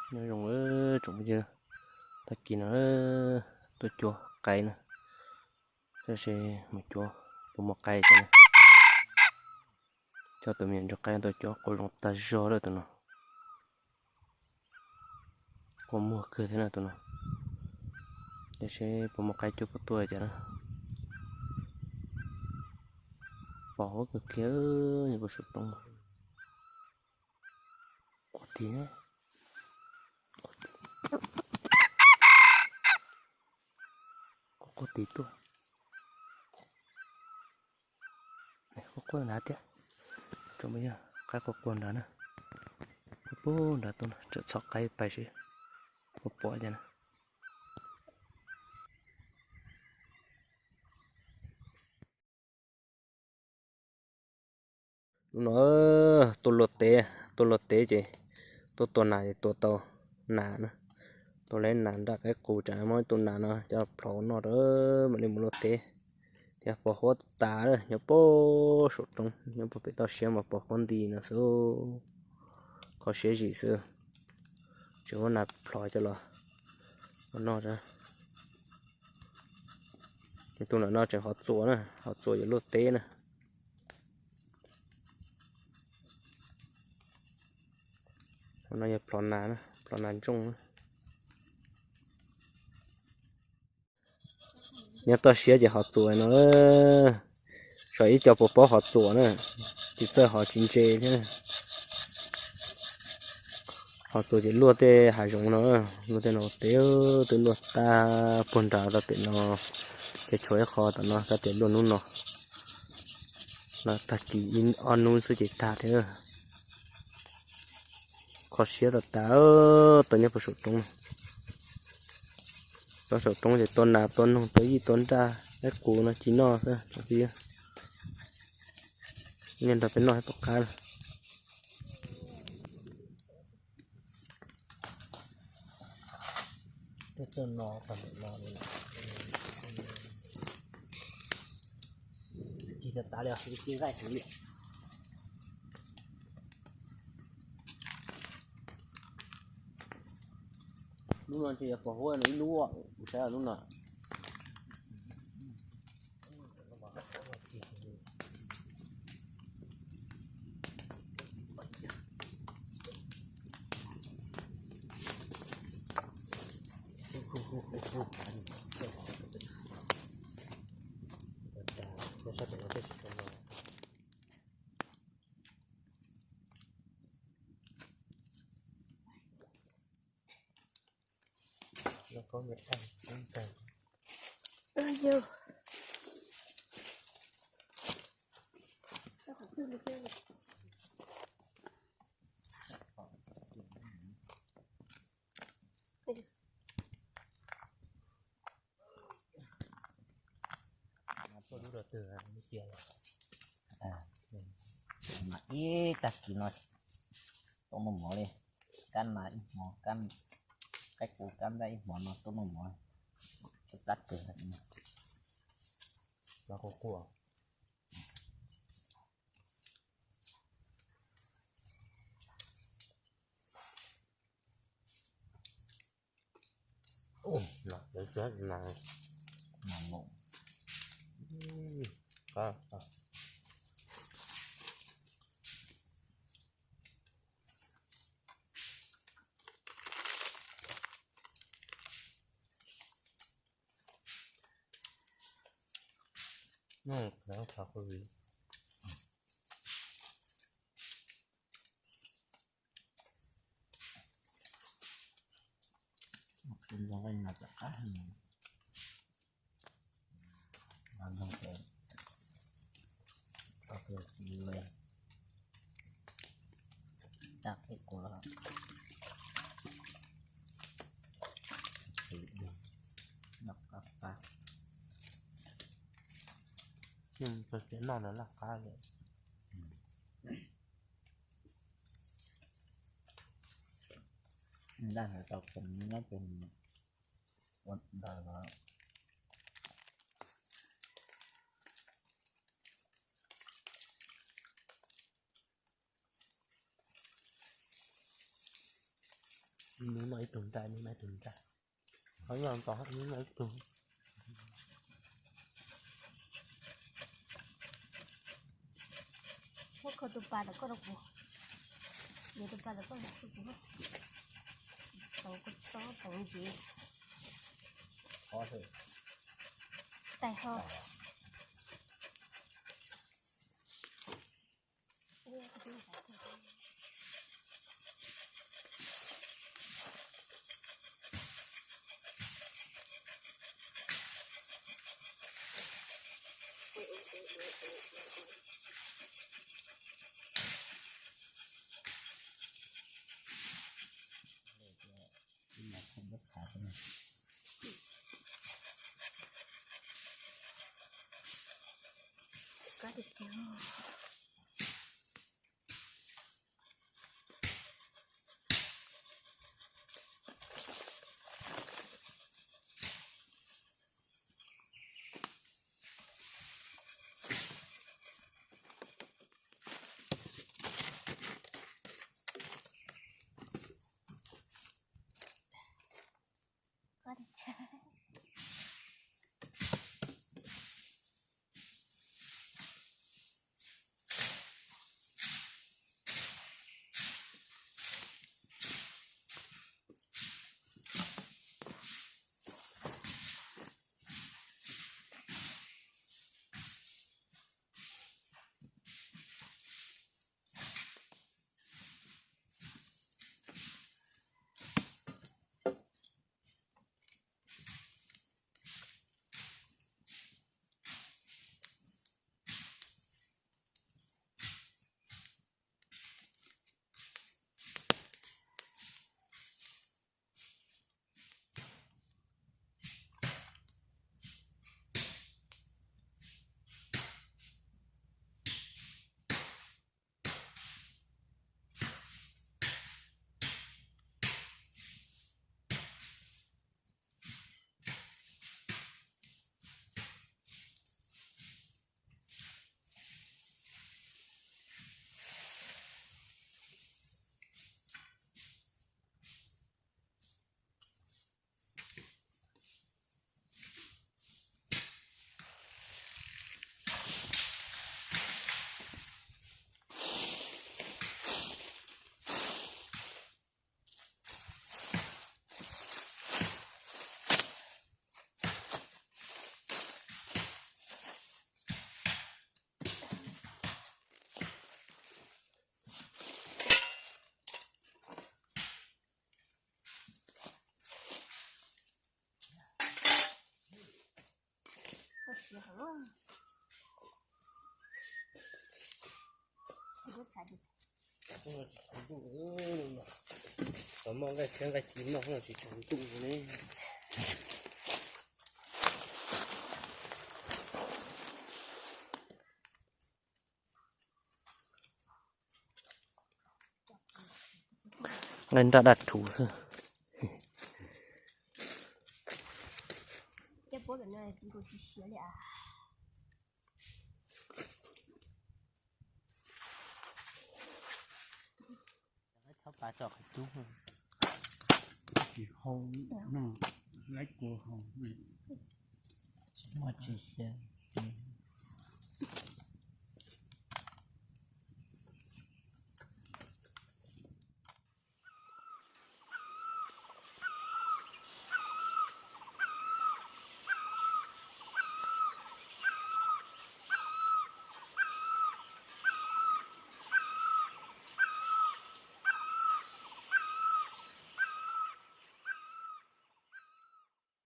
Nyob zoo tsoom phooj ywg, tag kis no tuaj cuab qaib na, saib seb mus cuab puas muaj qaib cas na. Coj tus me nyuam ntsuag qaib tuaj cuab qua zoo tag zog lawm tus no. Qua muag kawg thiab na tus no. Saib seb puas muaj qaib cuab puas tuaj cas na. Pos huab kawg kiag, nyob puag saum roob. Qua tid, qua tid tuaj. Quaj quaj nrad thiab. Tsoom phooj ywg, qaib quaj quaj nrad na. Quaj puag nrad tuaj no, tseem txhom qaib pais seb puas pom cas na. Hnub no tuaj luaj teb, tuaj luaj teb ces tuaj tua nas ces tua tau nas na. Tua leb nas nraj qaib qus tsam muab ib tug nas no coj plhov noj rau mam li mus luaj teb. Thiab pos huab tas lawm, nyob puag saum roob, nyob puag pem toj siab mas pos huab nti no xwb, kho siab zim xwb. Tsis muab nas plhov coj los ua noj. Tus ntawm no tseem hov txuas na, hov txuas yuav luaj teb na. Tus no yog plhov nas na, plhov nas ntsooj na. Nyob toj siab ces hov txuas no, saib ib co puas paub hov txuas na, tsis txawj hov tsis ntse thiab. Hov txuas ces luaj tej hav zoov no, luaj tej no teb twb luaj tag puag nrad rau pem no, ces tshuav ib qho tom no, kav tias luaj hnub no, los tag kis ib ob hnub xwb ces tag thiab. Kho siab tas tas, tuaj nyob puag saum roob. Tuaj saum roob ces tua nas tua noog tua yij tua nraj qaib qus no ci noj xwb tsoom phooj ywg. Niaj nrog peb noj thiab pom qab. Hnub no ces yog pos huab no ib hnub, kuv saib hnub no. Ib tag kis no tuaj noj mov li, kab nas ib hmo, kab qaib qus kab nraj ib hmo no tuaj noj mov, tsab kawg. Txiv no laj qab li. Ntaj hais tau kheev nyob tus ua ntawd los. Nws noj ib tug nra, nws noj ib tug nra. Qhov nyob tos nws noj ib tug. Muab kho tus pas ntawm koj rau kuv. Yuav tus pas ntawm koj rau kuv. Tau koj txob tau ntsev. Tais ho. Tsis tshav ntuj, tsis tshav ntuj, tsis tshav ntuj ne. Nqaij nraj daj rhuv xwb. Tsis hau, laib kua hau, tsis muaj tsis xyaw.